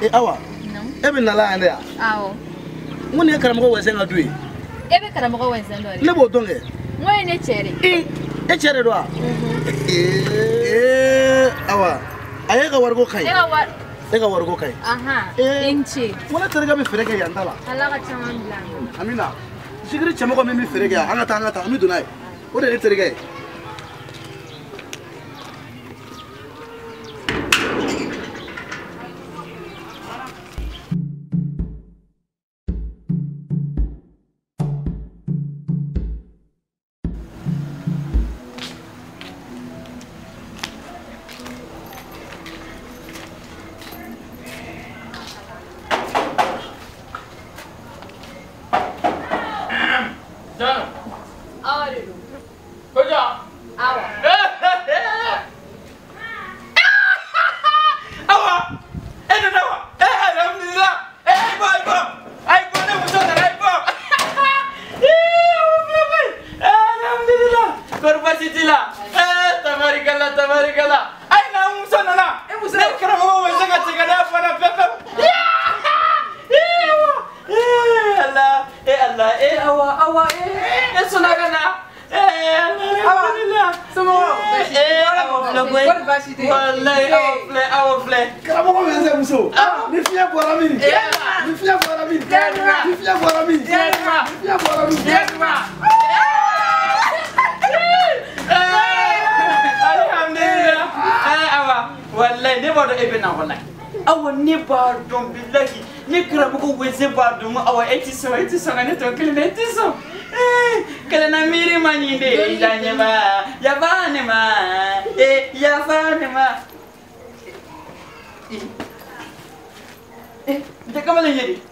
E Awa. E bɛ nala yan de ya? Awɔ. N ko nin ye karamɔgɔ Wɛnsɛn ka du ye. E bɛ karamɔgɔ Wɛnsɛn dɔn dɛ. Ne b'o dɔn kɛ. N ko ye ne cɛ de. Ee e cɛ de don wa? Ee Awa a y'e ka wariko ka ɲi. E ka wari. E ka wariko ka ɲi. Ahan. I ni ce. N ko ne terikɛ bɛ feere kɛ yan ta la. Ala ka caman bila an na. Amina. Sigiri cɛmɔgɔ min bɛ feere kɛ yan an ka taa an ka taa an bɛ don n'a ye. O de ye ne terikɛ ye. E ti sɔn ka ne tɔ kelen na e ti sɔn kelen na miiri ma ɲi de da ɲɛ ma yafa ne ma yafa ne ma n tɛ kamalen ye de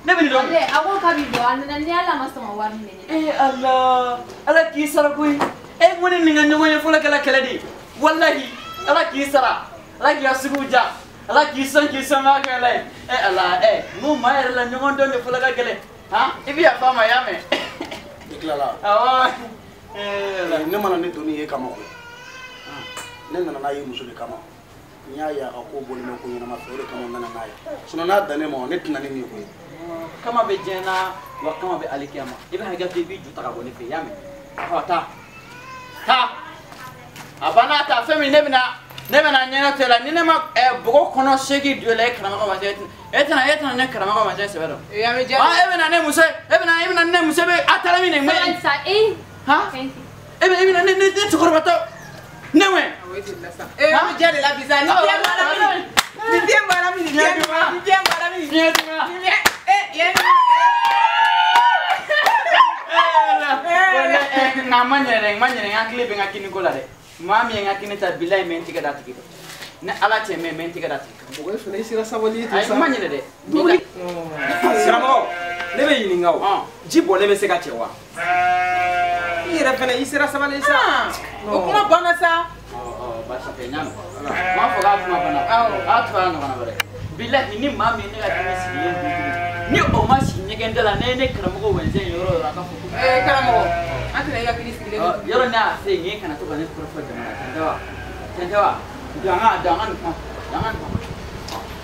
ne bɛ nin dɔn. A ko k'a b'i bɔ a nana ni Ala ma sɔn ka wari minɛ ne. Ala Ala k'i sara koyi n ko ne nin ka ɲɔgɔn ye fɔlɔ kɛla kɛlɛ de ye walahi Ala k'i sara Ala k'i ka suguw diya Ala k'i sɔn k'i sɔn b'a kɛ la ye Ala n ko maa yɛrɛ la ɲɔgɔn dɔn de fɔlɔ ka gɛlɛn. Han i bɛ yafa n ma y'a mɛn. I tilala. Awɔ. Ne mana ne donni ye kama koyi. Ne nana n'a ye muso de kama. N y'a ye a ka ko bɔlen bɛ ko ɲɛnama fɛ o de kama n nana n'a ye. Sinon n'a dan ne ma ne tɛna ni nin ye koyi. Kama bɛ diɲɛ na wa kama bɛ alikiyama. I bɛ hakɛ to i b'i ju ta ka bɔ ne fɛ i y'a mɛn. Ɔ taa. Taa. A banna ta fɛn min ne bɛna ɲɛna to e la ni ne ma bɔgɔ kɔnɔ seegin don e la e karamɔgɔ ma se e tɛna ne karamɔgɔ ma se sɛbɛ dɔn. E bɛna ne muso e bɛna ne muso bɛ a taara min de. Sa e. Han e bɛna ne cɛkɔrɔbatɔ ne wɛ. E bɛ diya de la bi sa ni diɲɛ bɔra min ni diɲɛ bɔra min ni diɲɛ bɔra min diɲɛ duma. E yɛrɛ. Nka a ma ɲinɛ dɛ n ma ɲinɛ n hakili bɛ n ka kiniko la dɛ. Maa min ye n ka kini ta bilayi mɛ n tigɛ da tigi dɔn ni Ala cɛ mɛ n tigɛ da tigi kan. Mɔgɔ fana i sera sabali ye ten sa. Ayi n ma ɲinɛ dɛ. Karamɔgɔ ne bɛ ɲininka o ji bɔlen bɛ se ka cɛ wa? I yɛrɛ fana i sera sabali sa. O kuma banna sa. Baasi tɛ n y'a mɛn. N m'a fɔ k'a kuma banna. A to a ɲɔgɔnna wɛrɛ. Bilahi ni maa min ne ka kini sigilen dun ni o ma sigi ɲɛgɛn da la ne ye ne karamɔgɔ Wɛnsɛn yɔrɔ o yɔrɔ a ka fɔ ko. Karamɔgɔ an tɛna i ka kini sigilen dun. Yɔrɔ ne y'a fɛ yen kana to ka ne kɔrɔfɔ jama la tiɲɛ tɛ wa? Tiɲɛ tɛ wa? Jɔ an ka jɔ an ka nin kuma jɔ an ka nin kuma.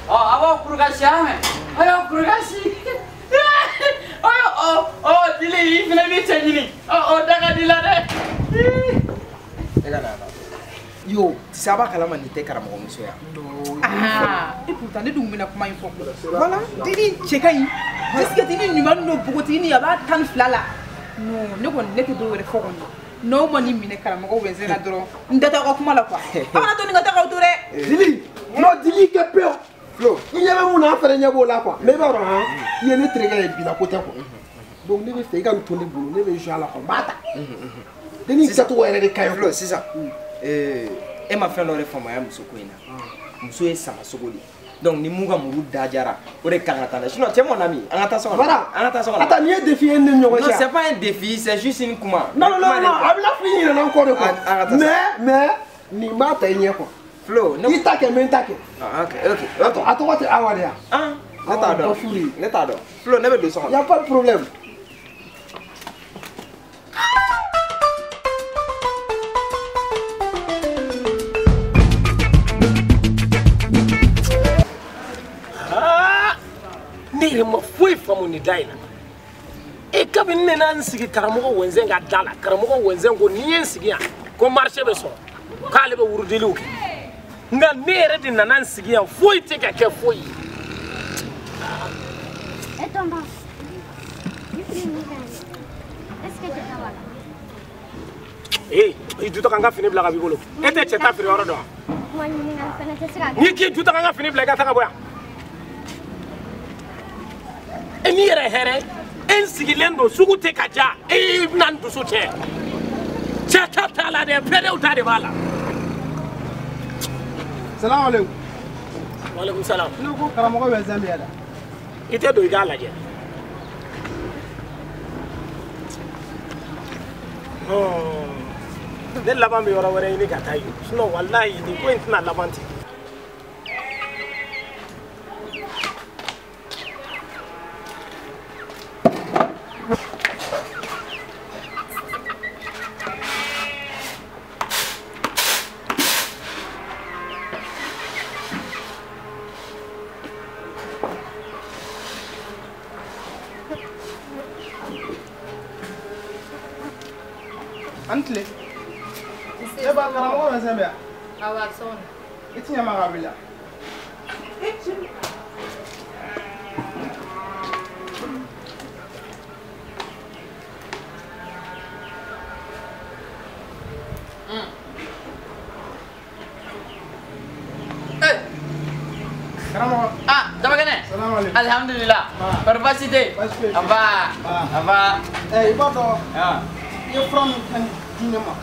Ɔ a b'aw kuru ka si an mɛn a y'aw kuru ka si. Ɔ dili i fana b'i cɛ ɲini ɔ o da ka di la dɛ. E ka na la. Yo tisaba kalama nin tɛ karamɔgɔ muso ya. Et pourtant ne dun bɛna kuma in fɔ. Voilà dili cɛ ka ɲi bisikɛtini ɲuman don npogotiginin a b'a 12 la. Non ne kɔni ne tɛ dɔw wɛrɛ fɔ kɔni. N'aw ma nin minɛ karamɔgɔ Wɛnsɛn na dɔrɔn n da t'aw ka kuma la quoi. Aw kana to nin ka taa k'aw to dɛ. Dili non dili kɛ pewu. Flo i ɲɛ bɛ mun na an fana ɲɛ b'o la quoi mais i b'a dɔn han i ye ne terikɛ ye bi la ko tɛ quoi. Donc ne bɛ fɛ i ka nin to ne bolo ne bɛ jouer a la quoi n b'a ta. Denni kɛcogo yɛrɛ de ka ɲi. Flo sisan. E ma fɛn dɔ de faamuya muso ko in na. Muso ye sama sogo de ye. Donc ni mun ka muru da jara o de kan ka taa n'a ye sinon cɛ mon ami an ka taa so kɔnɔ. Voilà an ka taa so kɔnɔ. Attends nin ye défi ye ne ni ɲɔgɔn cɛ. Non c'est pas un défi c'est juste une kuma. Non non non a bɛ n'a fɔ i ɲinɛna n kɔ de quoi. Mais nin b'a ta i ɲɛ quoi. Flo ne i ta kɛ n bɛ n ta kɛ. Ah ok ok. A tɔgɔ tɛ Awa de ya. Ah ne t'a dɔn. Ne t'a dɔn. Flo ne bɛ don so kɔnɔ. Y a pas de problème. faamu nin da in na. E kabini ne n'a n sigi karamɔgɔ Wɛnzɛn ka da la, karamɔgɔ Wɛnzɛn ko n'i ye n sigi yan ko marché bɛ sɔrɔ, k'ale bɛ wurudiliw kɛ. Nka ne yɛrɛ de nana n sigi yan, foyi tɛ ka kɛ foyi ye. Eh tonton, ni fini min ka ɲi, est-ce que cɛ ta b'a la? Ee, i ju ta ka n ka fini bila ka b'i bolo. E tɛ cɛ ta feere yɔrɔ dɔn wa? Kuma ɲininkali fana tɛ se ka kɛ. N'i k'i ju ta ka n ka fini bila i ka taa ka bɔ yan. E n'i yɛrɛ hɛrɛ, e n sigilen don sugu tɛ ka diya, e bɛna n dusu tiɲɛ. Cɛ ta t'a la dɛ, pɛrɛw ta de b'a la. Salamu aleykum. Walekum salam. Ne ko karamɔgɔ Wɛnzɛn bɛ yan dɛ. I tɛ don i k'a lajɛ. Non, ne laban bɛ yɔrɔ wɛrɛ ɲini ka taa yen, sinon walayi nin ko in tɛna laban ten. An tile. E ba karamɔgɔ Wɛnzɛn bɛ yan? Awɔ, a bɛ so kɔnɔ. I ti ɲɛ ma ka wuli. Karamɔgɔ. Ah, Dabakɛnɛ. Salamu aleykum. Alhamdulillah. Kɔri baasi tɛ yen? Anba. Anba. I b'a dɔn. I ye fura min kan di ne ma.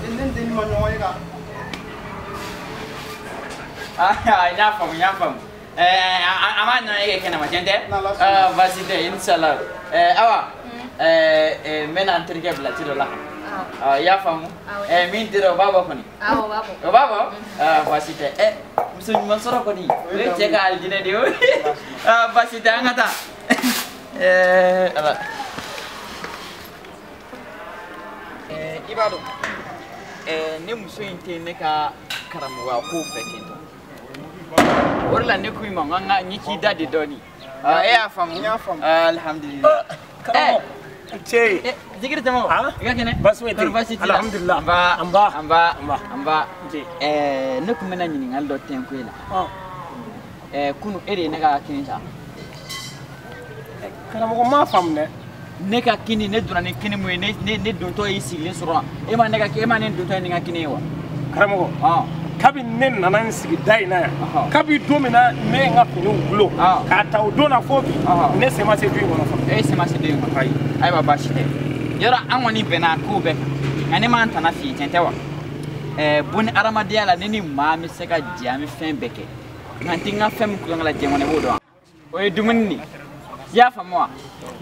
Ne ni denni ma ɲɔgɔn ye ka. Ah, n y'a faamu, n y'a faamu. An b'a ɲɔgɔn ye kɛ kɛnɛma, tiɲɛ tɛ? Baasi tɛ, inshallah. Awa, n bɛna n terikɛ bila ci dɔ la. I y'a faamu? Min dira o b'a bɔ kɔni? Awɔ, o b'a bɔ. O b'a bɔ? Baasi tɛ. Muso ɲuman sɔrɔ kɔni, o ye cɛ ka alijinɛ de ye o. Baasi tɛ, an ka taa. Ala. I b'a dɔn, ne muso in tɛ ne ka karamɔgɔya ko fɛ ten tɔ. O de la ne ko i ma n ko n ka n k'i da de dɔɔnin. E y'a faamu? N y'a faamu. Alihamudulila. Karamɔgɔ. Cɛ. Zikiri tɛmɛ. I ka kɛnɛ? Baasi foyi tɛ yen. Baasi t'i la? Alihamudulila. Anba. Anba. Anba. Anba. Anba. Ne tun bɛna ɲininkali dɔ tɛnku e la. Kunu e de ye ne ka kini ta. Karamɔgɔ m'a faamu dɛ. Ne ka kini, ne donna ni kini mun ye, ne dontɔ y'i sigilen sɔrɔ yan. E ma ne ka, e ma ne dontɔ ye ni n ka kini ye wa? Karamɔgɔ. Kabini ne nana n sigi da in na yan, kabi don min na ne ye n ka finiw gulon, k'a ta o don na fo bi, ne sen ma se du in kɔnɔ fɔlɔ. E sen ma se du in kɔnɔ? Ayi. Ayiwa baasi tɛ. Yɔrɔ an kɔni bɛnna kow bɛɛ kan, nka ne m'an tana f'i ye, tiɲɛ tɛ wa? Bonni hadamadenya la, ne ni maa bɛ se ka jɛ, an bɛ fɛn bɛɛ kɛ. Nka n tɛ n ka fɛn min kulonkɛ la diɲɛ kɔnɔ, i b'o dɔn wa? O ye dumuni de ye. I y'a faamu wa?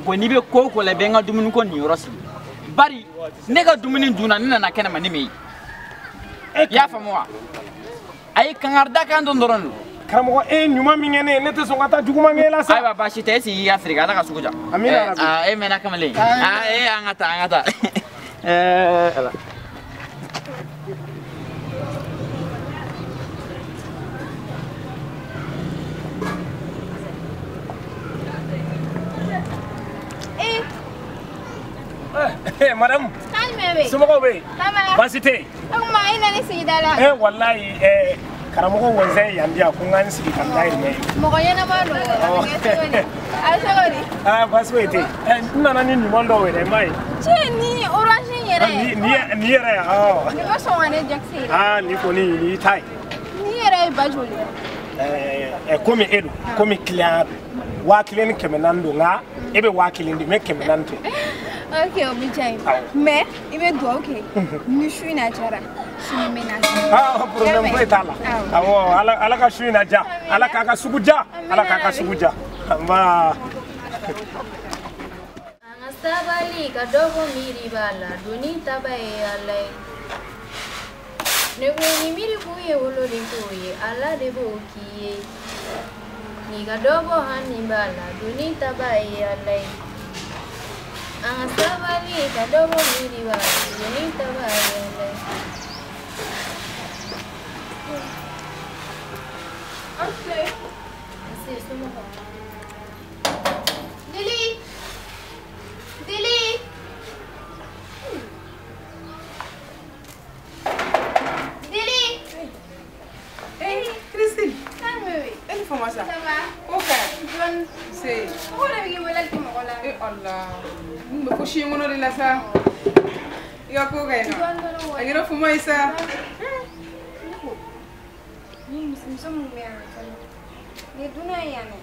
Bon n'i bɛ ko o ko la, i bɛ n ka dumuni ko niyɔrɔ sigi. Bari ne ka dumuni dunna, ne nana kɛnɛma ne m'e ye. I y'a faamu wa? Ayi, kangarida kan dɔn dɔrɔn don. Karamɔgɔ, e ye ɲuman min kɛ ne ye, ne tɛ sɔn ka taa juguman kɛ e la sa. Ayiwa baasi tɛ, e sigi k'i ka feere kɛ, Ala ka sugu diya. Amina yarabi. E mɛnna kamalen. E an ka taa, an ka taa. Ala. Madame. Kan jumɛn bɛ yen? Somɔgɔw bɛ yen? Baasi tɛ yen. O tuma e nana sigida la. Walayi, karamɔgɔ Wɛnzɛn ye yan di yan ko n ka n sigi ka n dahirimɛ ye. Mɔgɔ ɲɛnama don, a bɛ kɛ cogo di? A bɛ cogo di? Baasi foyi tɛ yen. N nana ni ɲuman dɔw yɛrɛ, n m'a ye. Cɛ ni orange in yɛrɛ. Nin yɛrɛ, awɔ. Nin bɛ sɔn ka ne jakisi yɛrɛ. Nin kɔni nin y'i ta ye. Nin yɛrɛ ye ba joli ye? Komi e don, komi client don, 1400 don, nka e bɛ 1000 di, n bɛ 400 to. Ok, o bɛ diya n ye. Mais i bɛ dugawu kɛ ni su in na diyara, sini n bɛ na. Problème foyi t'a la. Awɔ, Ala ka su in na diya, Ala k'a ka sugu diya, Ala k'a ka sugu diya. Nba. An ka sabali ka dɔ bɔ miiri b'a la, doni taba ye Ala ye. Ne ko ni miiri kun ye woloden ko ye, Ala de b'o k'i ye. N'i ka dɔ bɔ hami b'a la, doni taba ye Ala ye. An ka sabali ka dɔ bɔ miiri b'a la, doni taba ye Ala ye. Nse, somɔgɔw. Dili. Nse. Mɔgɔ de bɛ k'i wele k'i mɔgɔ la. Eh Allah. N bɛ fo si kɔnɔ de la sa. I ka ko ka ɲi nɔ. A kɛra fuma ye sa. Ni muso min bɛ yan fɔlɔ. Nin ye dunan ye yan nɔ.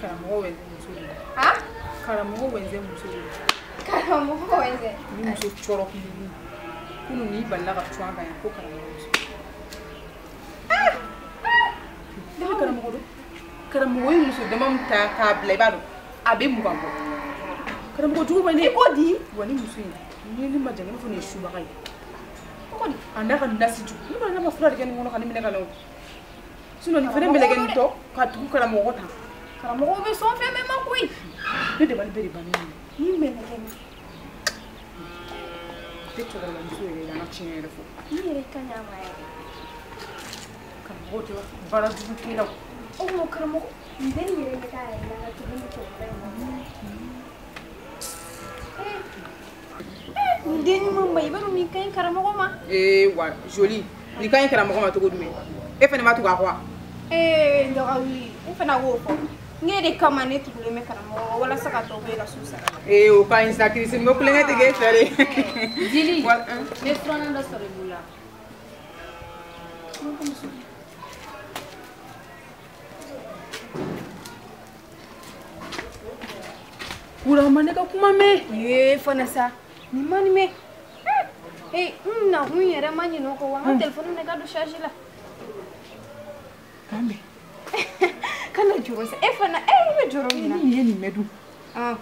Karamɔgɔ wɛnze muso de. Han? Karamɔgɔ wɛnze muso de. Karamɔgɔ wɛnze. Ni muso cɔrɔ kunjugu. Kunun n'i balila ka cun a kan yan ko karamɔgɔ muso. Ne bɛ karamɔgɔ dɔn. Karamɔgɔ ye muso dama min ta k'a bila i b'a dɔn a bɛ 20 bɔ. Karamɔgɔ jugu ma ne. I ko di? Wa ni muso in ni ne ma jan ne b'a fɔ nin ye subaga ye. Ko di? A n'a ka nasi jugu. Ne ma ne ma fura de kɛ nin kɔnɔ ka ne minɛ ka na o. Sinon nin fana mɛlɛkɛ nin tɔ ka tugu karamɔgɔ ta. Karamɔgɔw bɛ sɔn fɛn bɛɛ ma koyi. Ne dabali bɛɛ de bannen don. Ni mɛlɛkɛ nin. Tɛ cɛkɔrɔba muso yɛrɛ ye an ka tiɲɛ yɛrɛ fɔ. Ni yɛrɛ ka ɲi a ma yɛrɛ. Karamɔgɔw tɛ baara jugu kɛlaw. O kuma karamɔgɔ nin bɛɛ yɛrɛ bɛ k'a yɛrɛ la ka tugu ni cɛkɔrɔba in ma. Nin den ɲuman ba i b'a dɔn nin ka ɲi karamɔgɔ ma. Ee wa joli nin ka ɲi karamɔgɔ ma cogo jumɛn? E fana ma tugu a kɔ wa? Ee n dɔgɔ wuli e fana k'o fɔ. Ne de kama ne tugulen bɛ karamɔgɔ walasa ka dɔ bɔ e ka so sara la. Ee o ka ɲi sa Kirisi n bɛ kulonkɛ tigɛ e fɛ de. Jili n bɛ filanan dɔ sɔrɔ i bolo la. Wura ma ne ka kuma mɛn. Ee fana sa nin ma nin mɛn. Ee n nakun yɛrɛ ma ɲinɛ o kɔ wa n ka telefɔni minɛ ka don charge la. K'an bɛn. Kana jɔrɔ sa e fana e bɛ jɔrɔ min na. Ni ye nin mɛn dun.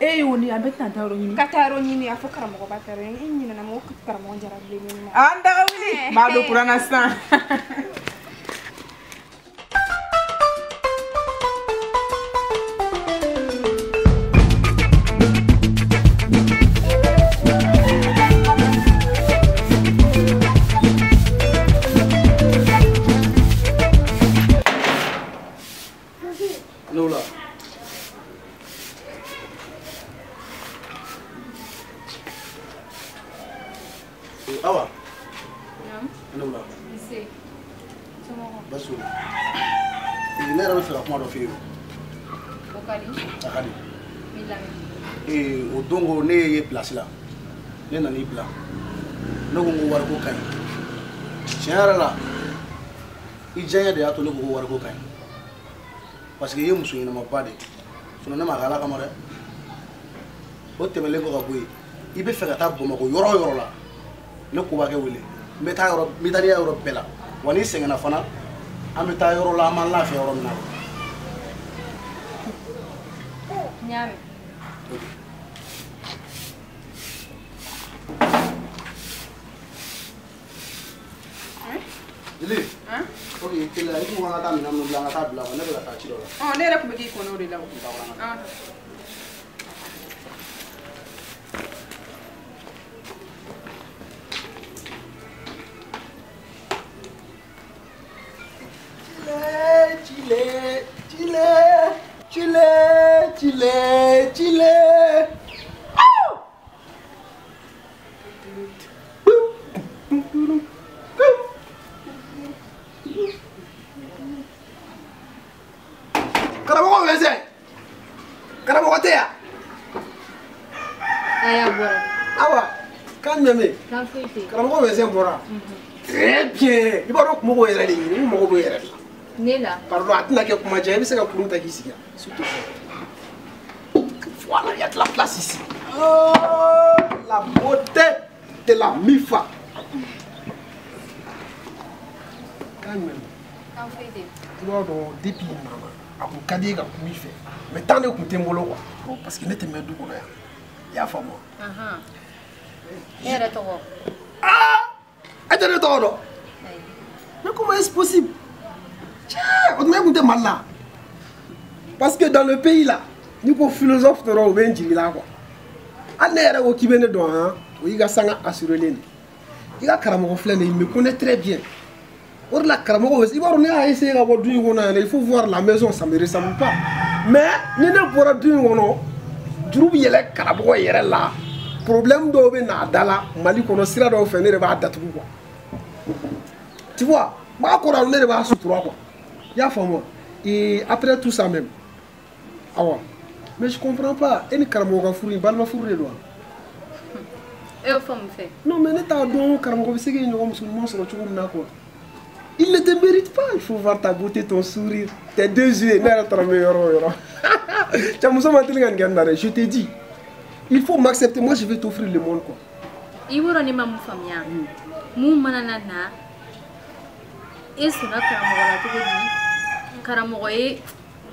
E y'o ni an bɛ taa yɔrɔ ɲini. Ka taa yɔrɔ ɲini a fɔ karamɔgɔba ta yɔrɔ ɲini e ɲinɛna mɔgɔ karamɔgɔ jarabilen min na. An daga wuli. N b'a don kuran na sisan. Awa. Naam. Ne wula. Nse. Somɔgɔw. Baasi t'u la. Ne yɛrɛ bɛ fɛ ka kuma dɔ f'i ye. O ka di. A ka di. N b'i lamɛn. O don ko ne ye place la. Ne nan'i bila. Ne ko n ko wariko ka ɲi. Tiɲɛ yɛrɛ la i diyaɲɛ de y'a to ne ko ko wariko ka ɲi. Parce que i ye muso ɲɛnamaba de ye. Sinon ne m'a kɛ Ala kama dɛ. O tɛmɛnen kɔ ka bɔ yen i bɛ fɛ ka taa Bamakɔ yɔrɔ o yɔrɔ la. Ne ko b'a kɛ wele n bɛ taa yɔrɔ n bɛ taa n'i yɔrɔ bɛɛ la wa n'i sɛgɛnna fana an bɛ taa yɔrɔ la an b'an lafiya yɔrɔ min na. N y'a mɛn. Jeli. Ok teliya i ko an ka taa minɛn minnu bila an ka taa bila ne bɛ ka taa ci dɔ la. Ɔ ne yɛrɛ tun bɛ k'i kɔnɔ o de la o. Chile, Chile, Chile, Chile, Chile. Karamɔgɔ wɛsɛ. Karamɔgɔ tɛ yan. Ayi a bɔra. Awa, kan jumɛn bɛ yen? Kan foyi tɛ yen. Karamɔgɔ wɛsɛ bɔra. Très bien. I b'a dɔn kun b'o yɛrɛ de ɲini, n mago b'o yɛrɛ de la. Ne la. Pardon, a tɛna kɛ kuma jan, i bɛ se ka kurun ta k'i sigi yan, s'il te plaît. Voilà, il y a de la place ici. Oh, la beauté de la MIFA. Kan jumɛn don? Kan foyi tɛ yen. I b'a dɔn depuis n nana a kun ka di e ka kuma i fɛ mais temps de kun tɛ n bolo quoi. Bon, parce que ne tɛ mɛn du kɔnɔ yan. I y'a faamu wa? E yɛrɛ tɔgɔ? Ah! E tɛ ne tɔgɔ dɔn? Mais comment est-ce possible? Tiens, o tuma e kun tɛ Mali la. Parce que dans le pays là, n'i ko philosophe dɔrɔn o bɛ n jigi la quoi. Hali ne yɛrɛ ko k'i bɛ ne dɔn han, o y'i ka sanga assuré len de. I ka karamɔgɔ filɛ nin ye, il me connaît très bien. O de la karamɔgɔ i b'a dɔn ne y'a essayé ka bɔ du in kɔnɔ yan, il faut voir la maison, ça me ressemble pas. Mais ni ne bɔra du in kɔnɔ, juru bɛ yɛlɛ karamɔgɔ yɛrɛ la. Problème dɔw bɛ na a da la Mali kɔnɔ sira dɔw fɛ ne de b'a datugu quoi. Tu vois, n b'a kɔrɔ ne de b'a sutura quoi. I y'a faamu wa? Et après tout ça même, awa, Mais je comprends pas. E ni karamɔgɔ ka furu in, balima furu de don wa? E y'o fɔ mun fɛ? Non, mais ne t'a dɔn karamɔgɔ bɛ se k'e ɲɔgɔn muso ɲuman sɔrɔ cogo min na quoi. Il ne te mérite pas. Il faut voir ta beauté, ton sourire, tes deux yeux. Ne yɛrɛ taara n bɛ yɔrɔ o yɔrɔ. Cɛ muso ma teli ka nin kɛ nin na dɛ. Je te dis. Il faut m'accepter. Moi, je vais t'offrir le monde quoi. I b'o dɔn ne ma mun faamuya? Mun mana na na e sɔnna karamɔgɔ la cogo di? Karamɔgɔ ye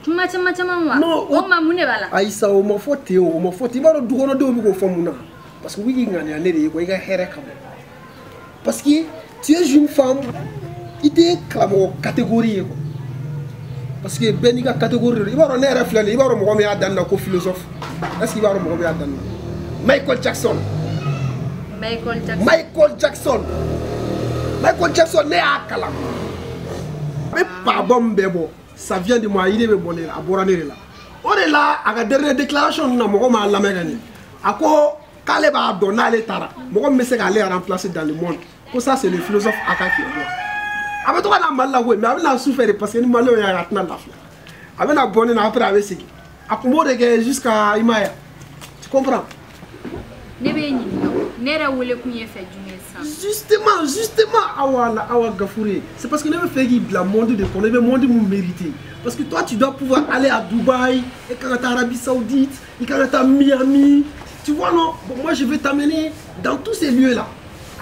kuma caman caman wa? Non, o ma mun de b'a la? Ayisa, o ma fɔ ten o, o ma fɔ ten. I b'a dɔn dukɔnɔdenw bɛ k'o fɔ mun na? Parce que u bɛ k'i ŋaniya ne de ye quoi, i ka hɛrɛ kama. Parce que tu es une femme, i tɛ karamɔgɔ catégorie ye quoi. Parce que bɛɛ n'i ka catégorie de don. I b'a dɔn ne yɛrɛ filɛ nin ye, i b'a dɔn mɔgɔ min y'a dan na ko philosophe. Est-ce que i b'a dɔn mɔgɔ min y'a dan na? Michael Jackson. Michael Jackson. Michael Jackson. Michael Jackson, ne y'a kalan. A bɛ pabɔ min bɛɛ bɔ, ça vient de moi, idée bɛ bɔ ne la, a bɔra ne de la. O de la, a ka dernière déclaration ninnu na, mɔgɔ m'a lamɛn ka ɲɛ. A ko k'ale b'a dɔn n'ale taara, mɔgɔ min bɛ se k'ale remplacer dans le monde, ko ça c'est le philosophe Aka qui est mort. A bɛ to ka na Mali la koyi, mais a bɛ na su fɛ de parce que ni Maliyɛnw y'a ye a tɛna lafiya. A bɛ na bɔ ne na après a bɛ segin. A kun b'o de kɛ jusqu'à i m'a ye wa? Tu comprends? Ne b'e ɲininka o, ne yɛrɛ wele kun ye fɛ jumɛn sisan? Justement, justement, Awa, la Awa Gafouré. C'est parce que ne bɛ fɛ k'i bila monde de kɔnɔ, i bɛ monde mun mériter. Parce que toi, tu dois pouvoir aller à Dubaï, i kan ka taa Arabie Saoudite, i kan ka taa Miami. Tu vois non? Bon, moi, je vais t'amener dans tous ces lieux-là.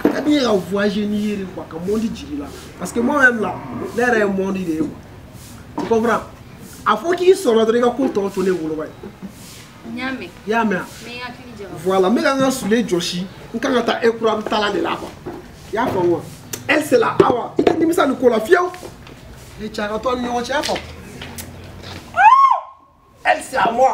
A ka di n ye ka voyager n'i ye de quoi, ka monde jigin la. Parce que moi-même là, ne yɛrɛ ye monde de ye quoi. Tu comprends? A fɔ k'i sɔnna dɔrɔn i ka ko tɔ to ne bolo ba ye. N y'a mɛn. I y'a mɛn wa? N bɛ n hakili jagabɔ. Voilà, n bɛ ka n ka soulier jɔsi, n kan ka taa incroyable talent de la quoi. I y'a faamu wa? Elle c'est la Awa, i tɛ nimisa nin ko la fiyewu. Ne cɛ a ka to an ni ɲɔgɔn cɛ, i y'a faamu? Elle c'est à moi.